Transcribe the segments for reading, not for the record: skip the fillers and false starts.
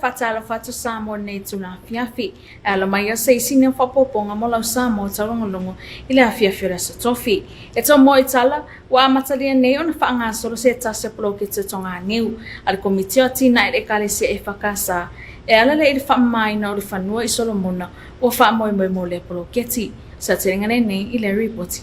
Faatalofa atu Samoa i lenei itula afiafi. E ala mai ai se isi nei o faaopoopoga mo lau Samoa taulogologo i le afiafi o le Aso Tofi. E tomoa i tala, ua amatalia nei ona faagasolo se tasi o poloketi o toganiu a le Komiti o Atinae i le Ekalesia EFKS e ala lea i le faamamaina o le fanua i Solomona ua faamoemoe mo lea poloketi. Sa telega lenei i lea ripoti.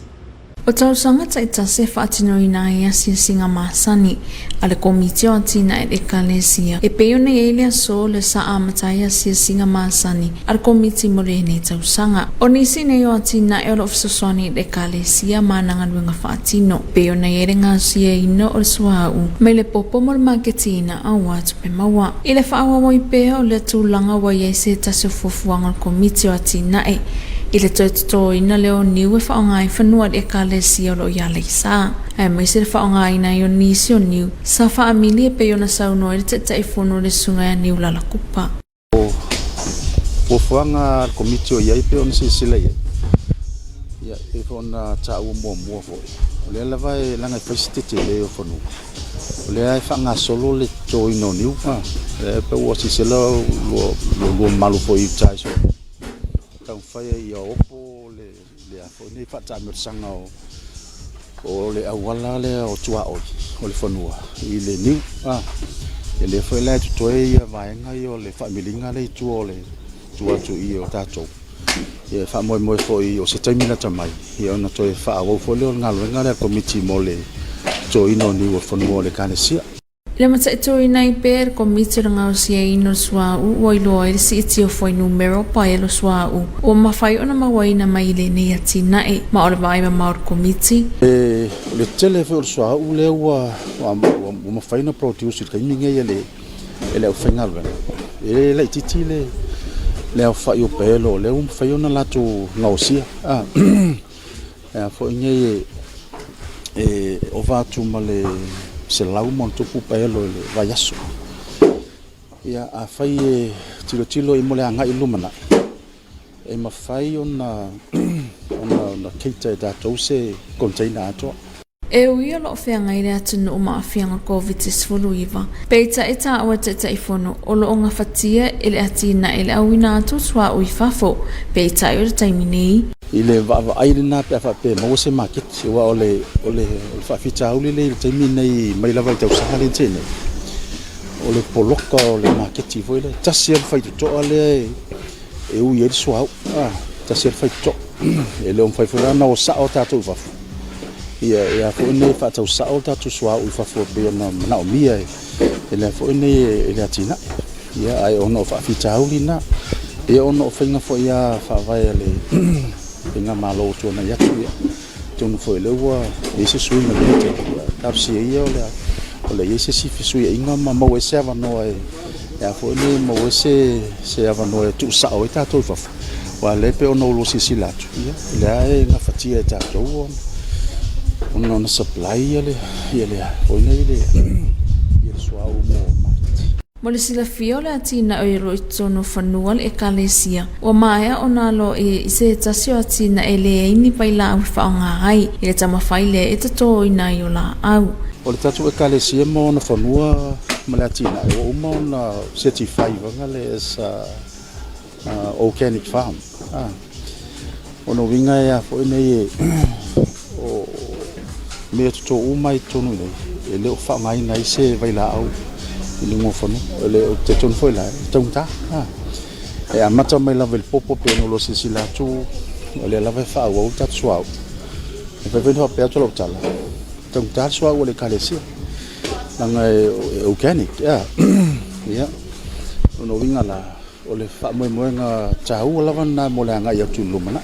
O tausaga taitasi e faatinoina ai asiasiga masani a le Komiti o Atinae i Ekalesia e pei ona i ai le aso lea sa amata ai asiasiga masani a le Komiti mo lenei tausaga. O nisi nei o atinae o lo o fesoasoani i le Ekalesia ma ana galuega faatino, e pei ona i ai le gaosiaina o le suauu mai le popo mo le maketiina aua tupe maua. I le faaauau ai pea o lea tulaga ua i ai se tasi o fuafuaga o le Komiti o Atinae i le toe totoina lea o niu e faaaoga ai fanua a le Ekalesia o lo o i Aleisa, aemaise le faaaogaina ai o nisi o niu sa faamili e pei ona saunoa ai le Taitaifono le Susuga ia Niulala Kupa. O fuafuaga a le Komiti o i ai pei ona silasila i ai, ia e pei foi ona taua muamua foi, o lea lava e leaga e fai si tetele o fanua, O lea e faagasolo le totoina o niu, lea pei ua silasila ua malu foi i uta i Solomona. Taumafai ai ia opo le a foi nei faataamilosaga o le auala lea o tuaoi o le fanua i le niu. Ia lea foi la e totoe ia vaega ia o le faamiliga lea i tua o le tua atu i o tatou. Ia e faamoemoe foi o se taimi lata mai ia ona toe faaauau foi lea o le galuega lea a le Komiti mo le totoina o niu o fanua o le Ekalesia. I le mataituina ai pea e le Komiti o le Gaosiaina o le Suauu ua iloa ai le siitia o fuainumera o paelo suauu ua mafai ona mauaina mai i lenei atinae, ma o le vaai mamao o le Komiti. O le tele foi o le suauu lea ua mafai ona produce i le taimi lenei e le e le aufaigaluega, e laitiiti le le aofai o paelo o lea ua mafai ona latou gaosia. E a foi nei e ova atu ma le 100+ paelo i le vaiaso. Ia afai e tilotilo i mo le agai i le lumanai, e mafai ona ona cater e tatou se container atoa. E ui o lo o feagai le atunuu ma aafiaga Koviti-19, peitai e taua e Taitaifono o lo o gafatia e le atinae le auina atu o suauu i fafo, peitai o le taimi nei. I le vaavaai lena pe a faapea e maua se maketi, aua o le o le faafitauli lea i le taimi lenei mai lava i le tausaga lea na tea nei, o le poloka o le maketi foi lea. Tasi lava le faitotoa lea e ui ai le suauu, tasi lava le faitotoa. E le o mafai foi la ona o sao tatou i fafo. Ia e a foi nei faatau sao le tatou suauu i fafo e pei ona manaomia e le foi nei e le atinae. Ia ae ona o faafitauli na, ia ona o faiga foi a faavae a le faigamalo ua tuanai atu, ia atonu foi o lea ua i ai se suiga i lenei taimi, ia talosia ia o le a i ai se isi fesuiaiga ma maua ai se avanoa e a foi nei maua ai se avanoa e tuusao ai tatou i fafo. Aua o lea e pei ona oulua silasila atu, ia, o lea e gafatia e tatou ona ona supply le foi nei le suauu mo maketi. Mo le silafia o le atinae o lo o i totonu o fanua o le Ekalesia, ua maea ona aloaia i se tasi o atinae e leai ni vailaau e faaaoga ai i le taumafai lea e totoina ai o laau. O le tatou Ekalesia ma ona fanua ma le atinae ua uma ona certify as organic farm. O lona uiga e a foi nei o mea toto uma i totonu i inei, e le o faaaogaina ai se vailaau i luga o fanua. O le ou te talitonu foi la, e taugata. E amata mai lava i le popo pei ona oulua silasila atu, o lea lava e faaauau le tatou suauu. E mafai foi ona faapea atu lau tala, e taugata le suauu a le Ekalesia, leaga e organic. Ia, o lona uiga la, O le faamoemoega taua lava lena mo le agai atu i le lumanai.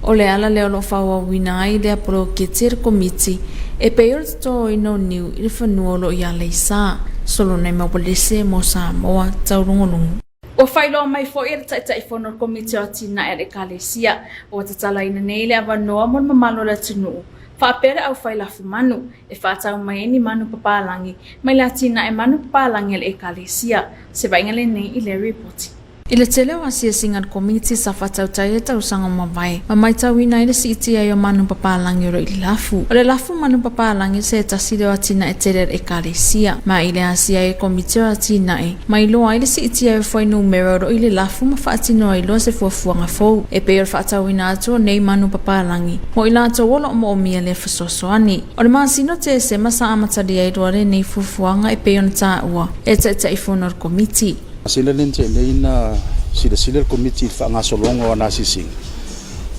O le ala lea o lo o faaauauina ai lea poloketi e le Komiti e pei o le totoina o niu i le fanua o lo o i Aleisa, Solonai Maualese mo Samoa Taulogologo. Ua faailoa mai foi e le Taitaifono o le Komiti o Atinae a le Ekalesia, ua tatalaina nei le avanoa mo le mamalu o le atunuu faapea le aufai lafumanu e faatau mai ai ni manu papalagi mai le atinae manu papalagi a le Ekalesia. Se vaaiga lenei i lea ripoti. I le tele o asiasiga a le Komiti sa faatautai i le tausaga ua mavae ma matauina ai le siitia ai o manupapalagi o lo o i le lafu. O le lafu manupapalagi se tasi lea o atinae tele a le Ekalesia, ma i le asia ai e Komiti o Atinae ma iloa ai le siitia ai o fuainumera o lo o i le lafu ma faatino ai loa se fuafuaga fou e pei o le faatauina atu o nei manupapalagi mo i latou o lo o moomia lea fesoasoani. O le masina o Tesema sa amatalia ai loa lenei fuafuaga e pei ona taua e Taitaifono o le Komiti. Masina lea na tea nei na silasila le Komiti i le faagasologa o ana asiasiga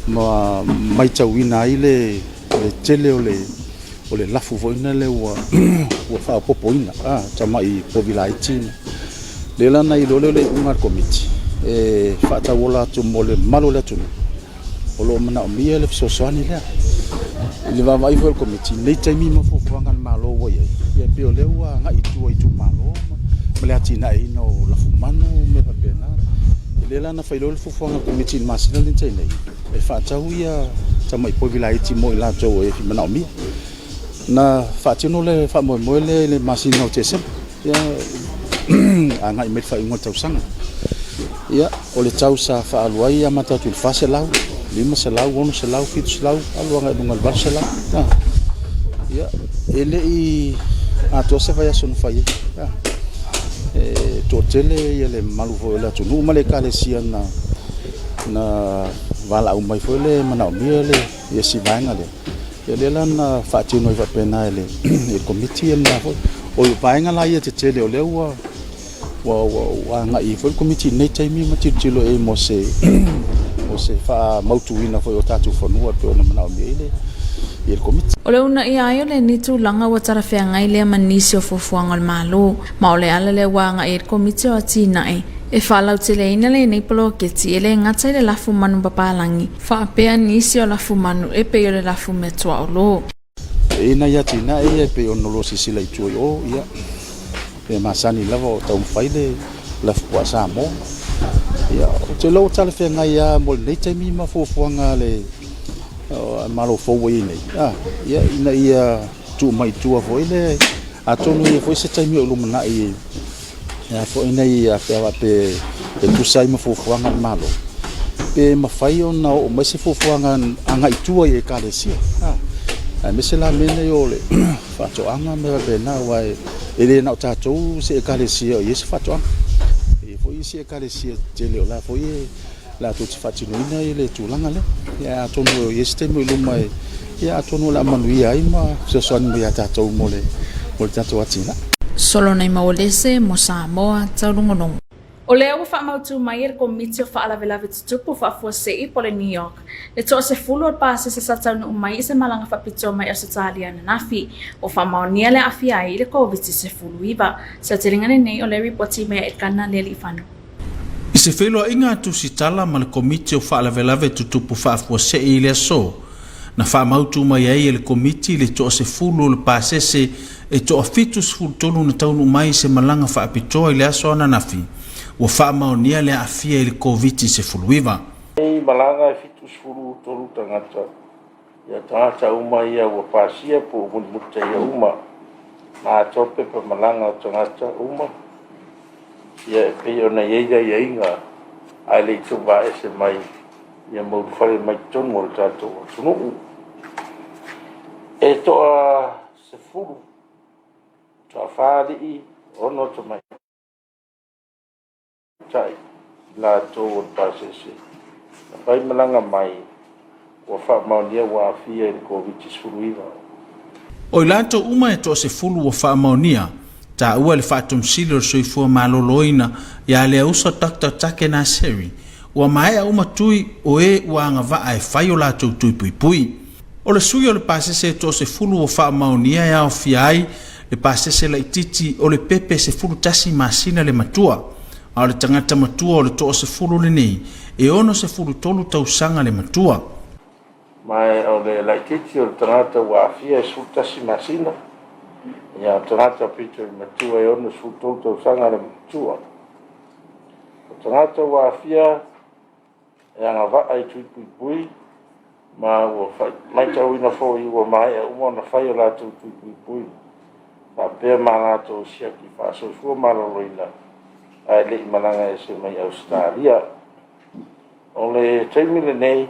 ma matauina ai le tele o le o le lafu foi lea ua ua faaopoopoina a tamai povi laiti. Lea la na iloa lea o le iuga a le Komiti e faatauola atu mo le mamalu o le atunuu o lo o manaomia le fesoasoani lea. I le vaavaai foi a le Komiti i lenei taimi ma fuafuaga a le Malo ua i ai, ia e pei o lea ua agai i tua i itumalo ma le atinaeina o lafumanu ma mea faapena. O lea la na fai loa le fuafuaga a le Komiti i le masina lea na tea nei, e faatau ia tamai povi laiti mo i latou e manaomia. Na faatino le faamoemoe lea i le masina o Tesema, ia, agai mai le faaiuga o le tausaga. Ia, o le tau sa faaalu ai amata atu i le 400, 500, 600, 700, alu agai i luga i le 800. Ia, e le i atoa se vaiaso na fai ai. E toatele ia le mamalu foi o le atunuu ma le ekalesia na na valaau mai foi le manaomia le ia si vaega lea. Ia lea la na faatino ai faapena e le Komiti ia lena foi. O vaega la ia tetele o lea ua ua ua ua agai foi le Komiti i lenei taimi ma tilotilo i ai mo se mo se faamautuina foi o tatou fanua e pei ona manaomia ai le le Komiti. O le uunaia ai o lenei tulaga ua talafeagai lea ma nisi o fuafuaga o le Malo, ma o le ala lea ua agai ai le Komiti o Atinae e faalauteleina lenei poloketi e le gata i le lafu manu papalagi, faapea nisi o lafu manu e pei o le lafu meatuaolo. E i ai nai atinae ia e pei ona lua silasila i tua i o, ia, e masani lava o taumafai le lafu puaa Samoa. Ia, ou te iloa ua talafeagai lava mo lenei taimi ma fuafuaga a le Malo fou ua i ai nei, ia, ina ia tuu mai i tua foi le, atonu e i ai foi se taimi o lumanai e a foi nei pe a faapea e tusa ai ma fuafuaga a le Malo, pe mafai ona oo mai se fuafuaga agai i tua i Ekalesia, aemaise la mea nei o le faatoaga ma mea faapena, aua e le na o tatou se Ekalesia o i ai se faatoaga. E i ai foi isi Ekalesia tetele o la foi e latou te faatinoina le tulaga lea. Ia atonu e i ai se taimi o i luma e, ia atonu o le a manuia ai ma fesoasoani mai ia tatou mo le, mo le tatou atinae. Solonai Maualese mo Samoa Taulugolugo. O lea ua faamautu mai e le Komiti o Faalavelave Tutupu Faafuasei po o le NEOC le toasefulu o le pasese sa taunuu mai i se malaga faapitoa mai Ausetalia ananafi. Ua faamaonia le aafia ai i le Koviti-19. Seotelega lenei o le ripoti mai a Elkana Lealiifano. I se feiloaiga a Tusitala ma le Komiti o Faalavelave Tutupu Faafuasei i le aso, na faamautu mai ai e le Komiti le toasefulu o le pasese e toa-73 na taunuu mai i se malaga faapitoa i le aso ananafi, ua faamaonia le aafia i le Koviti-19. Nei malaga e 73 tagata Ia tagata uma ia ua pasia po ua mulimulitaia uma ma atoa pepa malaga o tagata uma, ia e pei ona i ai aiaiga ae le i tauvaese mai ia ma ulufale mai totonu o le tatou atunuu. E toa 10, toa fa alii, ono tamaitai. Tai, i latou o le pasese na fai malaga mai ua faamaonia ua aafia i le Koviti-19. O i latou uma e toasefulu ua faamaonia, taua e le Faatomusili o le Soifua Maloloina ia Leausa Doctor Take Naseri, ua maea uma tui o e ua agavaa e fai o latou tui puipui. O le sui o le pasese e toasefulu ua faamaonia e aofia ai le pasese laitiiti o le pepe 11 masina le matua, a o le tagata matua o le toasefulu lenei e 63 tausaga le matua. Ma o le laitiiti o le tagata ua aafia e 11 masina, ia o le tagata pito i matua e 63 tausaga le matua. O tagata ua aafia e agavaa i tui puipui ma ua matauina foi ua maea uma ona fai o latou tui puipui faapea ma latou siaki faasoifua maloloina. ae le i malaga ese mai Ausetalia. O le taimi lenei,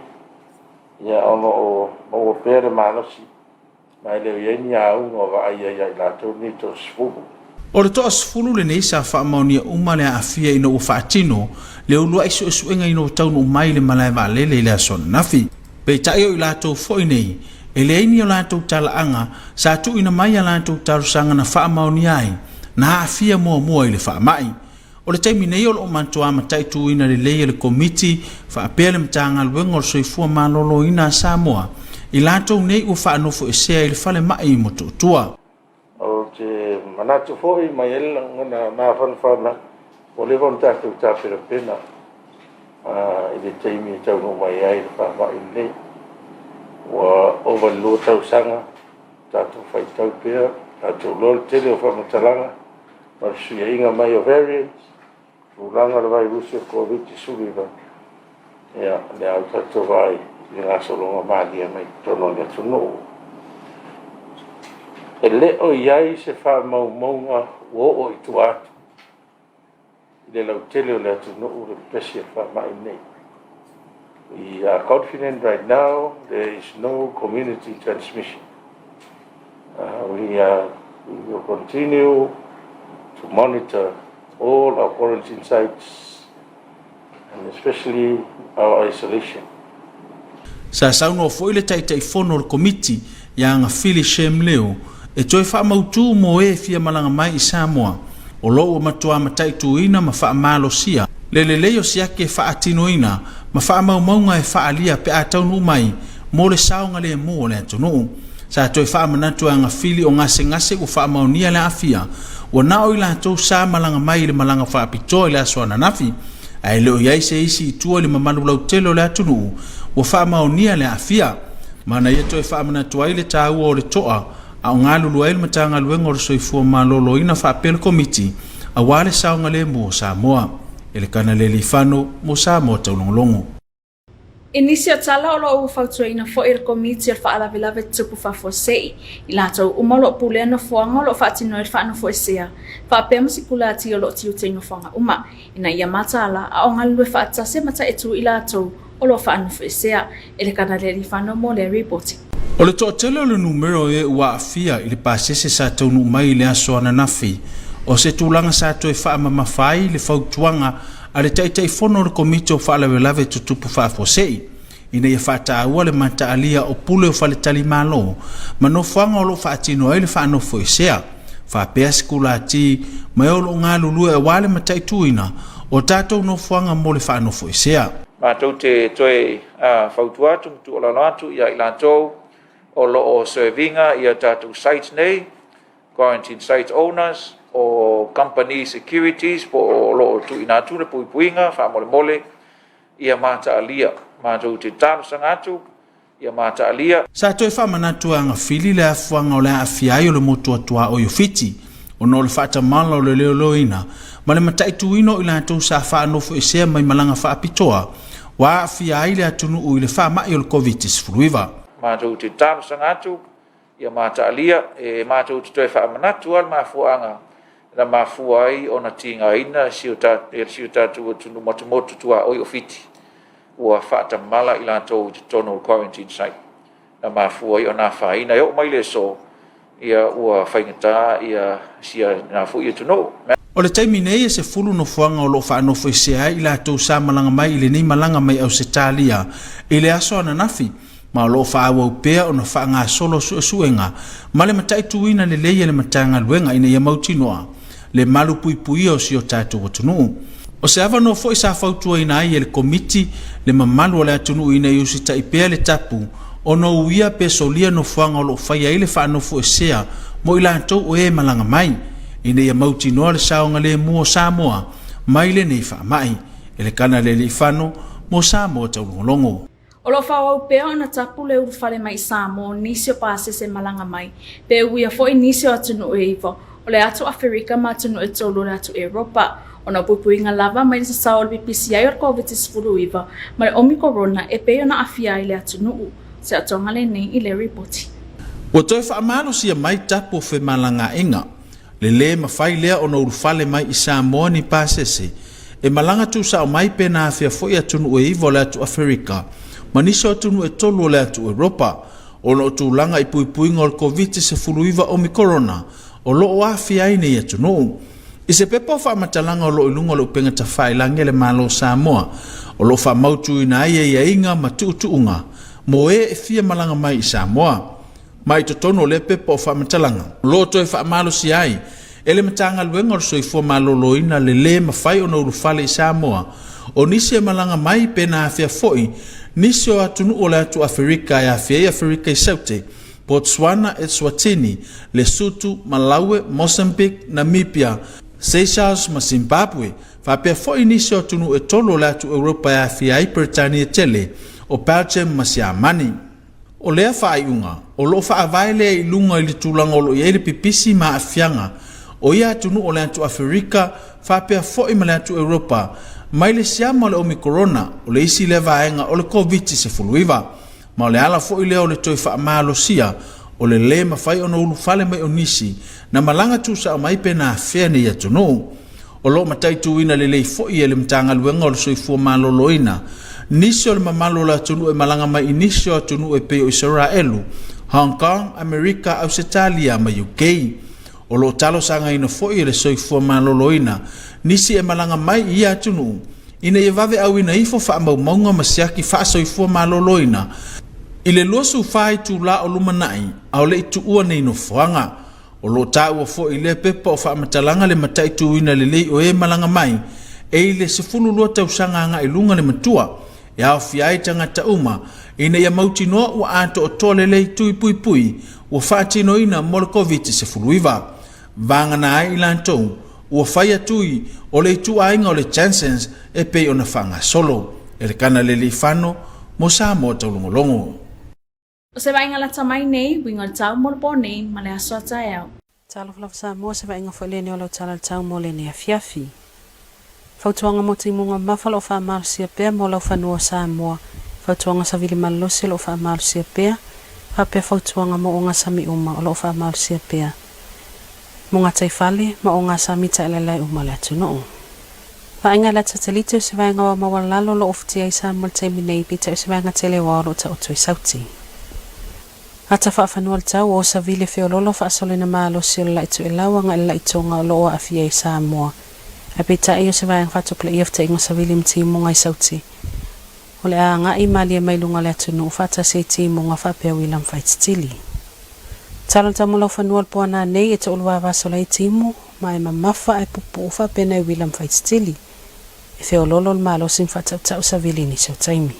ia, o lo o maua pea le malosi ma e le o i ai ni auga o vaaia ia i latou nei toasefulu. O le toasefulu lenei sa faamaonia uma le aafia ina ua faatino le uluai suesuega ina ua taunuu mai i le malae vaalele i le aso ananafi. Peitai o i latou foi nei, e leai ni o latou talaaga sa tuuina mai a latou talosaga na faamaonia ai na aafia muamua i le faamai. O le taimi nei o lo o matua mataituina lelei e le Komiti faapea le Matagaluega o le Soifua Maloloina a Samoa i latou nei ua faanofoesea i le falemai i Motootua. Ou te manatu foi ma e i ai le lagona mafanafana ua leva ona tatou tapenapena i le taimi e taunuu mai ai le faamai lenei. Ua ova i le 2 tausaga tatou faitau pea, tatou iloa le tele o faamatalaga ma le fesuiaiga mai o variants, tulaga o le vairusi o le Koviti-19, ia, o lea lava ua tatou vaai i le gasologa malie mai totonu o le atunuu. E le o i ai se faamaumauga ua oo i tua atu i le lautele o le atunuu le pepesi o le faamai lenei. We are confident right now there is no community transmission. We will continue to monitor all our quarantine sites and especially our isolation. Sa saunoa foi le Taitaifono o le Komiti ia Gafili Shem Leo e toe faamautu mo e fia malaga mai i Samoa o lo o ua matua mataituina ma faamalosia le lelei o siaki e faatinoina ma faamaumauga e faaalia pe a taunuu mai mo le saogalemu o le atunuu. Sa toe faamanatu e Agafili o gasegase ua faamaonia le aafia ua na o i latou sa malaga mai i le malaga faapitoa i le aso ananafi, ae le o i ai se isi i tua i le mamalu lautele o le atunuu ua faamaonia le aafia. Ma na ia toe faamanatu ai le taua o le toa a o galulue ai le Matagaluega o le Soifua Maloloina faapea le Komiti aua le saogalemu o Samoa. Elekana Lealiifano mo Samoa Taulogologo. I nisi o tala o lo o ua fautuaina foi e le Komiti o le Faalavelave Tutupu Faafuasei, i latou uma o lo o pulea nofoaga o lo o faatino ai le faanofoesea, faapea ma sikulati o lo o tiute i nofoaga uma, ina ia mataala a o galulue faatasi e mataitu i latou o lo o faanofoesea. Elekana Lealiifano mo lea ripoti. O le toatele o le numera o e ua aafia i le pasese sa taunuu mai i le aso ananafi, o se tulaga sa toe faamamafa ai le fautuaga a le Taitaifono o le Komiti o Faalavelave Tutupu Faafuasei ina ia faataua le mataalia o pule o faletalimalo ma nofoaga o lo o faatino ai le faanofoesea, faapea sikulati ma e o lo o galulue aua le mataituina o tatou nofoaga mo le faanofoesea. Matou te toe fautua atu ma tuualalo atu ia i latou o lo o serve ina ia tatou sites nei, quarantine site owners, o company securities po o lo o tuuina atu le puipuiga faamolemole ia mataalia. Matou te talosaga atu ia mataalia. Sa toe faamanatu e Agafili le afuaga o le aafia ai o le motu atuaoi o Fiti ona o le faatamala o le leoleoina ma le mataituina o i latou sa faanofoesea mai malaga faapitoa ua aafia ai le atunuu i le faamai o le Koviti-19. Matou te talosaga atu ia mataalia e matou te toe faamanatu lava le mafuaaga na mafua ai ona tigaina si o tatou atunuu motumotu tuaoi o Fiti ua faatamala i latou i totonu o le quarantine site na mafua ai ona afaina e oo mai le aso ia ua faigata ia sia na foi atunuu. O le taimi nei e 10 nofoaga o lo o faanofoesea ai i latou sa malaga mai i lenei malaga mai Ausetalia i le aso ananafi ma o lo o faaauau pea ona faagasolo suesuega ma le mataituina lelei e le Matagaluega ina ia mautinoa le malupuipuia o si o tatou atunuu. O se avanoa foi sa fautuaina ai e le Komiti le mamalu o le atunuu ina ia usitai pea le tapu ona uia pe solia nofoaga o lo o faia ai le faanofoesea mo i latou o e malaga mai, ina ia mautinoa le saogalemu o Samoa mai lenei faamai. Elekana Lealiifano mo Samoa Taulogologo. O lo o faaauau pea ona tapu le ulufale mai i Samoa nisi o pasese malaga mai, pe uia foi nisi o atunuu e 9 o le atu Aferika ma atunuu e 3 o le atu Eropa, ona o puipuiga lava mai le sasao o le pipisi ai o le Koviti-19 ma le Omikorona e pei ona aafia ai le atunuu. Se atoaga lenei i le ripoti. Ua toe faamalosia mai tapu o femalagaaiga. Le lē mafai lea ona ulufale mai i Samoa ni pasese e malaga tuusao mai pe na afea foi atunuu e iva o le atu Aferika ma nisi o atunuu e tolu o le atu Europa ona o tulaga i puipuiga o le Koviti-19 Omikorona o lo o aafia ai nei atunuu. I se pepa o faamatalaga o lo o i luga o le upega tafailagi a le Malo o Samoa, o lo o faamautuina ai aiaiga ma tuutuuga mo e e fia malaga mai i Samoa. Ma i totonu o lea pepa o faamatalaga, o lo o toe faamalosia ai e le Matagaluega o le Soifua Maloloina le lē mafai ona ulufale i Samoa o nisi e malaga mai pe na afea foi nisi o atunuu o le atu Aferika e afea ai Aferika i Saute, Botswana, Eswatini, Lesotho, Malawi, Mozambique, Namibia, Seychelles ma Zimbabwe, faapea foi nisi o atunuu e tolu o le atu Europa e aafia ai Peretania Tele, o Belgium ma Siamani. O lea faaiuga, o lo o faavae lea i luga i le tulaga o lo o i ai le pipisi ma aafiaga o ia atunuu o le atu Aferika faapea foi ma le atu Europa mai le siama o le Omikorona, o le isi lea vaega o le Koviti-19. Ma o le ala foi lea o le toe faamalosia o le lē mafai ona ulufale mai o nisi na malaga tuusao mai pe na afea nei atunuu. O lo o mataituina lelei foi e le Matagaluega o le Soifua Maloloina nisi o le mamalu o le atunuu e malaga mai i nisi o atunuu e pei o Isaraelu, Hong Kong, Amerika, Ausetalia ma UK. O lo o talosagaina foi e le Soifua Maloloina nisi e malaga mai i ia atunuu ina ia vave auina ifo faamaumauga ma siaki faasoifua maloloina i le 24 itula o lumanai a o le i tuua nei nofoaga. O lo o taua foi i lea pepa o faamatalaga le mataituina lelei o e malaga mai e i le 12 tausaga agai luga le matua e aofia ai tagata uma ina ia mautinoa ua atoatoa lelei tui puipui ua faatinoina mo le Koviti-19. Vagana ai i latou ua faia tui o le ituaiga o le Janssens e pei ona faagasolo. Elekana Leleifano mo Samoa Taulogologo. O se vaaiga lata mai nei, uiga o le tau mo le po nei ma le aso a taeao. Talofa lava Samoa, se vaaiga foi lenei o lau tala le tau mo lenei afiafi. Fautuaga mo timuga mamafa o lo o faamalosia pea mo lau fanua o Samoa, fautuaga savili malolosi o lo o faamalosia pea, faapea fautuaga mo ogasami uma o lo o faamalosia pea mo gataifale ma ogasami taelaelae uma o le atunuu. Vaaiga le satelite o se vaega o maualalo o lo o ofatia ai Samoa i le taimi nei, peitai o se vaega tele o ao o lo o taoto i Sauti. Ata faafanua le tau o savili e feoloolo faasolina malosi o le la'i toelau agai le la'i Toga o lo o aafia ai Samoa. Ae peitai o se vaega faatopolaia fetaiga savili ma timuga i Sauti. O le a agai malie mai luga o le atunuu faatasi ai timuga faapea uila ma faititili. Tala le tau mo lau fanua o le poana nei e toʻulua vasola ai timu ma e mamafa ae pupuu faapea nai uila ma faititili. E feoloolo le malosi ma faatautau savili i nisi o taimi.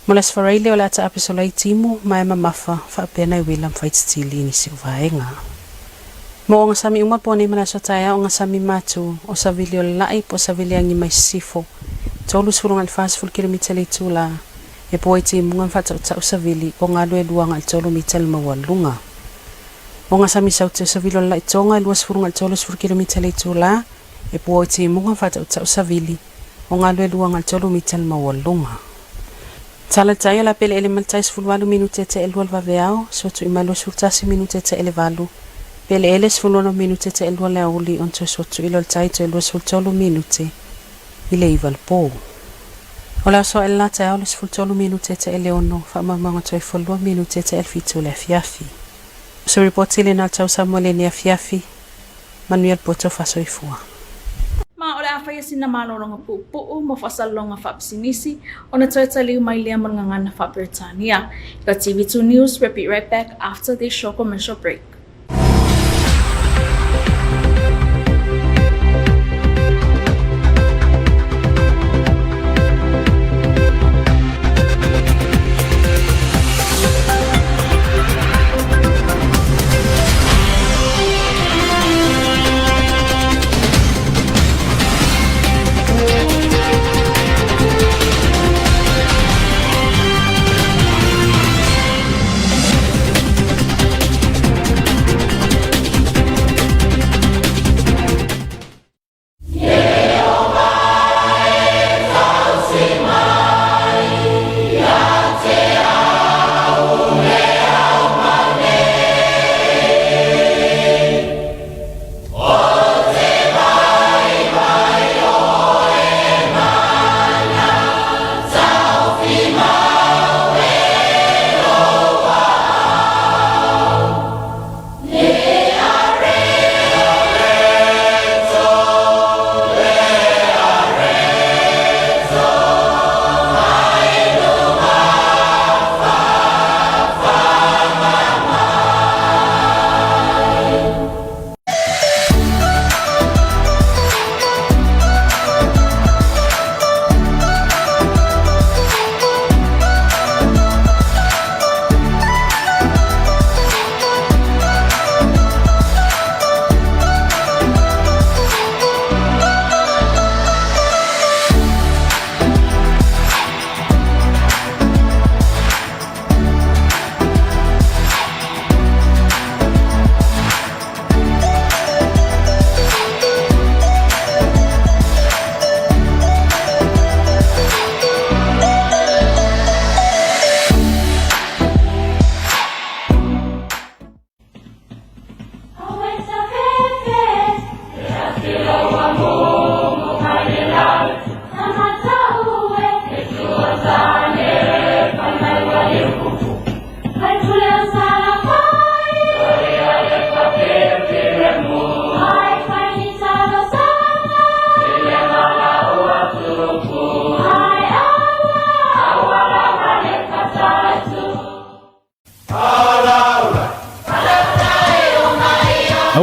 Mo le Aso Faraile o le a taape sola ai timu ma e mamafa faapea nai uila ma faititili i nisi o vaega. Mo ogasami uma po nei ma le aso taeao ogasami matu o savili o le la'i po o savili agi mai sisifo 30 agai le 40 kilomita le itula e po ai timuga ma faatautau savili o galue lua agai le tolu mita le maualuga. Ogasami saute o savili o le la'i Toga e 20 agai le 30 kilomita le itula e po ai timuga ma faatautau savili o galue lua agai le tolu mita le maualuga. Tala tai o le a peleele mai le tai 18 minute e taelua le vaveao, suatui mai 21 minute e taelevalu, peleele 16 minute e taelua le aoauli ona toe suatui lea o le tai toe 23 minute i le iva le po. O le aso ae le la taeao le 13 minute e taeleono, faamaumauga toe 12 minute e taelefitu le afiafi. O se ripoti lena a le tausaga mo lenei afiafi. Manuia le poto faasoifua. Ma o le a faia sina malologa puupuu mo faasalalauga faapisinisi ona toe taliu mai lea ma le gagana faa-Peretania. I ka TV2 News, we'll be right back after this short commercial break.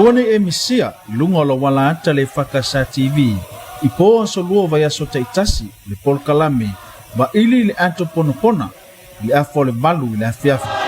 Aua ne i e misia i luga o lau ala ata le EFKS TV i po aso lua o vaiaso taitasi le polokalame Vaili i le Ato Ponapona i le afa o le 8 i le afiafi.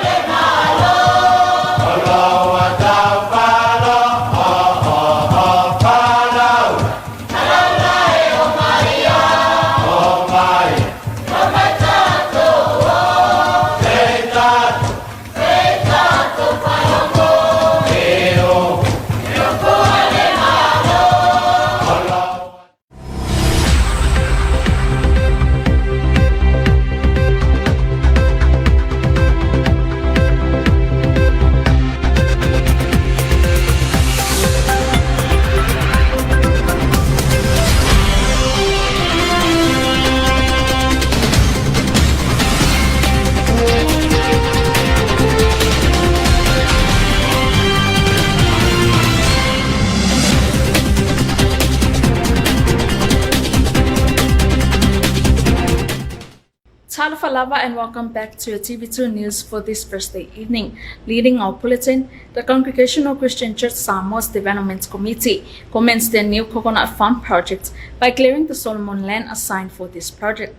Talofa and welcome back to your TV2 News for this Thursday evening. Leading our bulletin, the Congregational Christian Church Samoa's Development Committee commenced their new coconut farm project by clearing the Solomon land assigned for this project.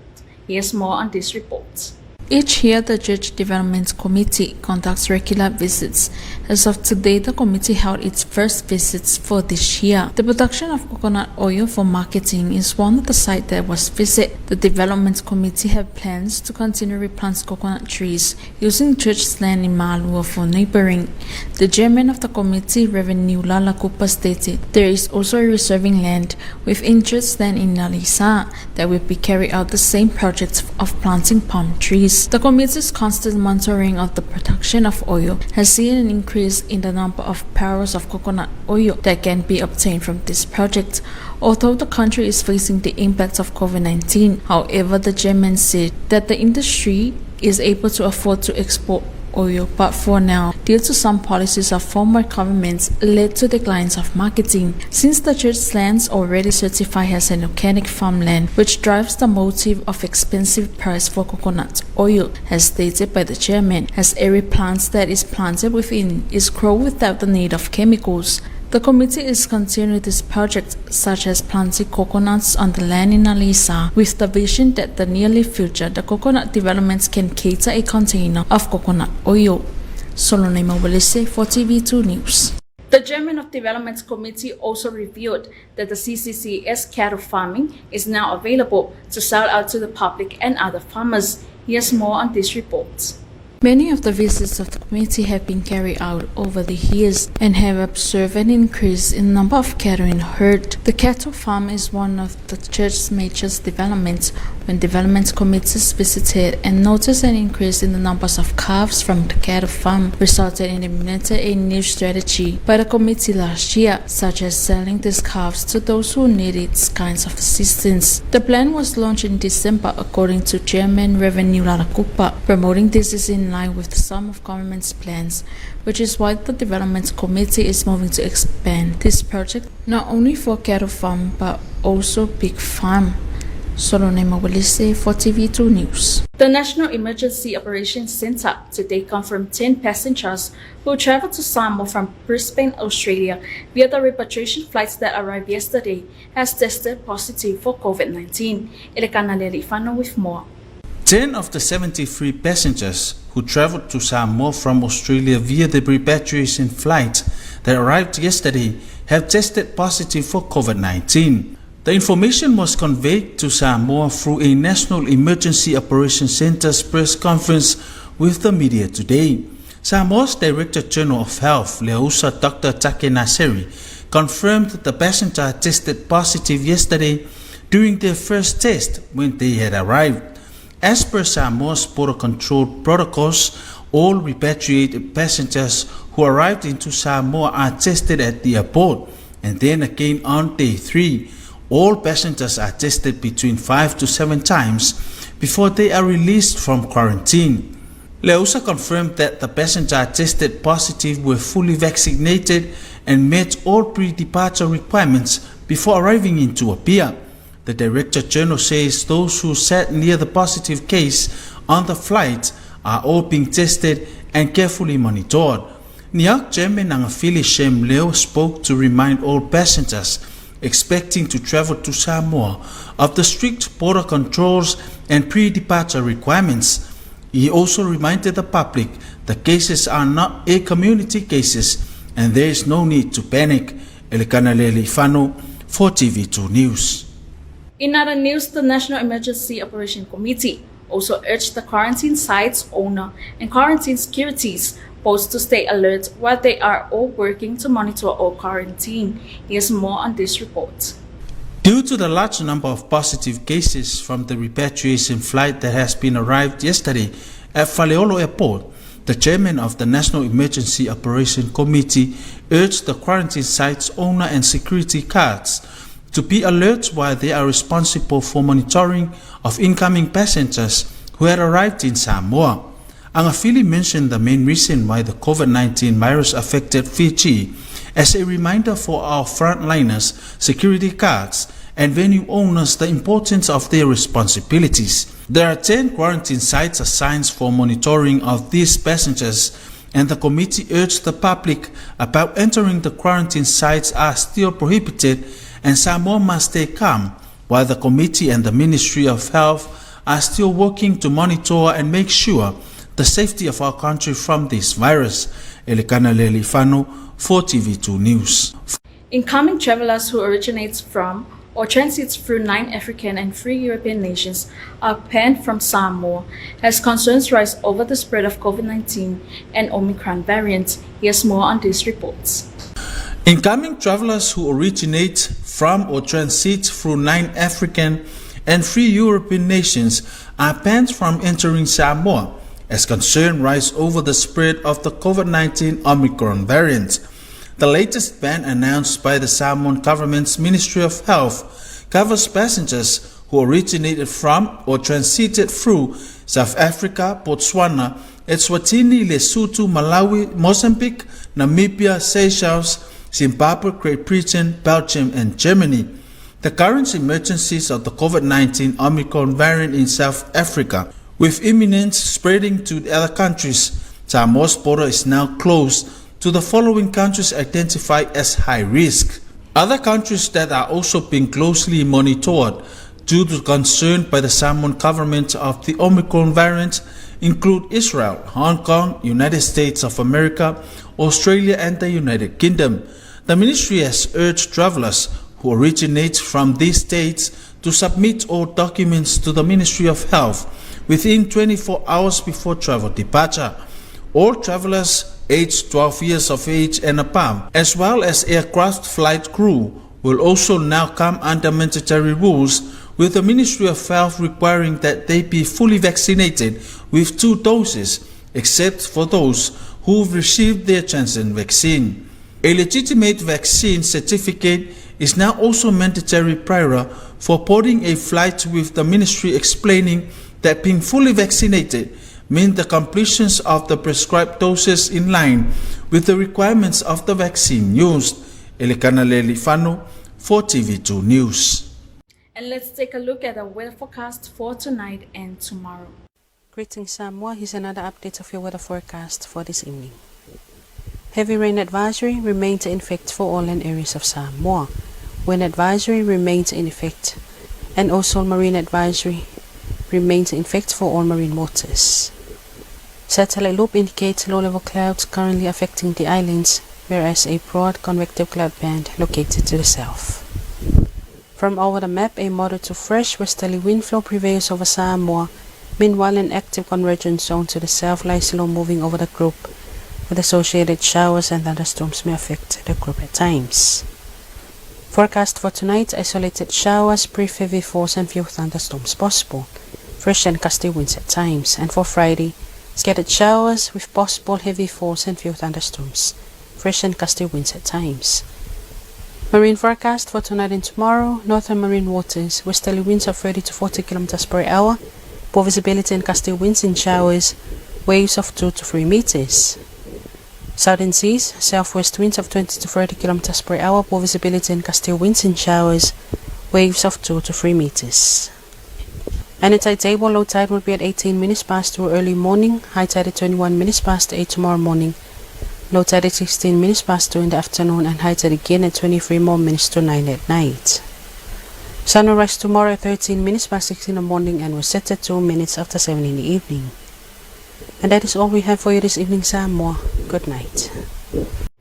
Here's more on this report. Each year, the Church Development Committee conducts regular visits. As of today, the committee held its first visits for this year. The production of coconut oil for marketing is one of the sites that was visited. The Development Committee have plans to continue replant coconut trees using church land in Malua for neighboring. The chairman of the committee, Reverend Niulala Kupa, stated there is also a reserving land within church land in Nalisa that will be carried out the same project of planting palm trees. The committee's constant monitoring of the production of oil has seen an increase in the number of barrels of coconut oil that can be obtained from this project. Although the country is facing the impacts of COVID-19, however, the chairman said that the industry is able to afford to export oil, but for now, due to some policies of former governments led to declines of marketing. Since the church lands already certified as an organic farmland, which drives the motive of expensive price for coconut oil, as stated by the chairman, as every plant that is planted within is grown without the need of chemicals. The committee is continuing this project, such as planting coconuts on the land in Alisa, with the vision that the nearly future, the coconut developments can cater a container of coconut oil. Solone Mawelese for TV2 News. The Chairman of Development Committee also revealed that the CCCS cattle farming is now available to sell out to the public and other farmers. Here's more on this report. Many of the visits of the committee have been carried out over the years and have observed an increase in number of cattle in herd. The cattle farm is one of the church's major developments when development committees visited and noticed an increase in the numbers of calves from the cattle farm resulted in implementing a new strategy by the committee last year, such as selling these calves to those who needed kinds of assistance. The plan was launched in December according to Chairman Revenue Lalakupa. Promoting this is in line with some of government's plans, which is why the Development Committee is moving to expand this project not only for cattle farm but also pig farm. Solone Mawalise for TV2 News. The National Emergency Operations Center today confirmed 10 passengers who traveled to Samoa from Brisbane, Australia via the repatriation flights that arrived yesterday has tested positive for COVID-19. Elekana Lelifano with more. 10 of the 73 passengers who traveled to Samoa from Australia via the repatriation flight that arrived yesterday have tested positive for COVID-19. The information was conveyed to Samoa through a National Emergency Operations Center's press conference with the media today. Samoa's Director General of Health, Leausa Dr. Take Naseri, confirmed that the passenger tested positive yesterday during their first test when they had arrived. As per Samoa's border control protocols, all repatriated passengers who arrived into Samoa are tested at the airport and then again on day 3. All passengers are tested between 5 to 7 times before they are released from quarantine. Leausa confirmed that the passenger tested positive were fully vaccinated and met all pre-departure requirements before arriving into Apia. The Director General says those who sat near the positive case on the flight are all being tested and carefully monitored. NIAC Chairman Agafili Shem Leo spoke to remind all passengers expecting to travel to Samoa of the strict border controls and pre-departure requirements. He also reminded the public the cases are not a community cases and there is no need to panic. Elekana Lealiifano for TV2 News. In other news, the National Emergency Operation Committee also urged the quarantine sites owner and quarantine securities posts to stay alert while they are all working to monitor all quarantine. Here's more on this report. Due to the large number of positive cases from the repatriation flight that has been arrived yesterday at Faleolo Airport, the chairman of the National Emergency Operation Committee urged the quarantine sites owner and security guards to be alert while they are responsible for monitoring of incoming passengers who had arrived in Samoa. Agafili mentioned the main reason why the COVID-19 virus affected Fiji as a reminder for our frontliners, security guards, and venue owners the importance of their responsibilities. There are 10 quarantine sites assigned for monitoring of these passengers, and the committee urged the public about entering the quarantine sites are still prohibited and Samoa must stay calm while the committee and the Ministry of Health are still working to monitor and make sure the safety of our country from this virus. Elekana Lealiifano for TV2 News. Incoming travelers who originate from or transits through 9 African and 3 European nations are banned from Samoa as concerns rise over the spread of COVID-19 and Omicron variant. Here's more on these reports. Incoming travelers who originate from or transit through 9 African and 3 European nations are banned from entering Samoa as concern rise over the spread of the COVID-19 Omicron variant. The latest ban announced by the Samoan government's Ministry of Health covers passengers who originated from or transited through South Africa, Botswana, Eswatini, Lesotho, Malawi, Mozambique, Namibia, Seychelles, Zimbabwe, Great Britain, Belgium, and Germany. The current emergencies of the COVID-19 Omicron variant in South Africa, with imminent spreading to other countries, Samoa's border is now closed to the following countries identified as high risk. Other countries that are also being closely monitored due to concern by the Samoan government of the Omicron variant include Israel, Hong Kong, United States of America, Australia, and the United Kingdom. The ministry has urged travelers who originate from these states to submit all documents to the Ministry of Health within 24 hours before travel departure. All travelers aged 12 years of age and above, as well as aircraft flight crew, will also now come under mandatory rules, with the Ministry of Health requiring that they be fully vaccinated with 2 doses, except for those who've received their Janssen vaccine. A legitimate vaccine certificate is now also mandatory prior for boarding a flight, with the ministry explaining that being fully vaccinated means the completions of the prescribed doses in line with the requirements of the vaccine used. Elekana Lealiifano for TV2 News. And let's take a look at the weather forecast for tonight and tomorrow. Greetings Samoa, here's another update of your weather forecast for this evening. Heavy rain advisory remains in effect for all land areas of Samoa. Wind advisory remains in effect, and also marine advisory remains in effect for all marine waters. Satellite loop indicates low-level clouds currently affecting the islands, whereas a broad convective cloud band located to the south. From over the map, a moderate to fresh westerly wind flow prevails over Samoa. Meanwhile, an active convergence zone to the south lies low moving over the group, with associated showers and thunderstorms may affect the group at times. Forecast for tonight: isolated showers, brief heavy falls and few thunderstorms possible. Fresh and gusty winds at times. And for Friday, scattered showers with possible heavy falls and few thunderstorms. Fresh and gusty winds at times. Marine forecast for tonight and tomorrow: northern marine waters, westerly winds of 30 to 40 kilometers per hour, poor visibility and gusty winds in showers, waves of 2 to 3 meters. Southern seas, southwest winds of 20 to 30 kilometers per hour, poor visibility and gusty winds in showers, waves of 2 to 3 meters. And the tide table, low tide will be at 18 minutes past 2 early morning, high tide at 21 minutes past 8 tomorrow morning. Low tide at 16 minutes past 2 in the afternoon and high tide again at 23 more minutes to 9 at night. Sun will rise tomorrow at 13 minutes past 6 in the morning and will set at 2 minutes after 7 in the evening. And that is all we have for you this evening, Samoa. Good night.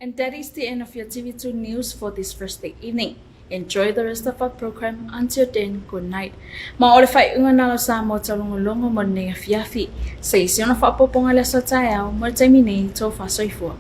And that is the end of your TV2 news for this Thursday evening. Enjoy the rest of our program. Until then, good night. Ma o le faaiuga lena o Samoa taulogologo mo lenei afiafi. Se i si ona faaopoopoga i le aso a taeao mo le taimi nei, tofa soifua.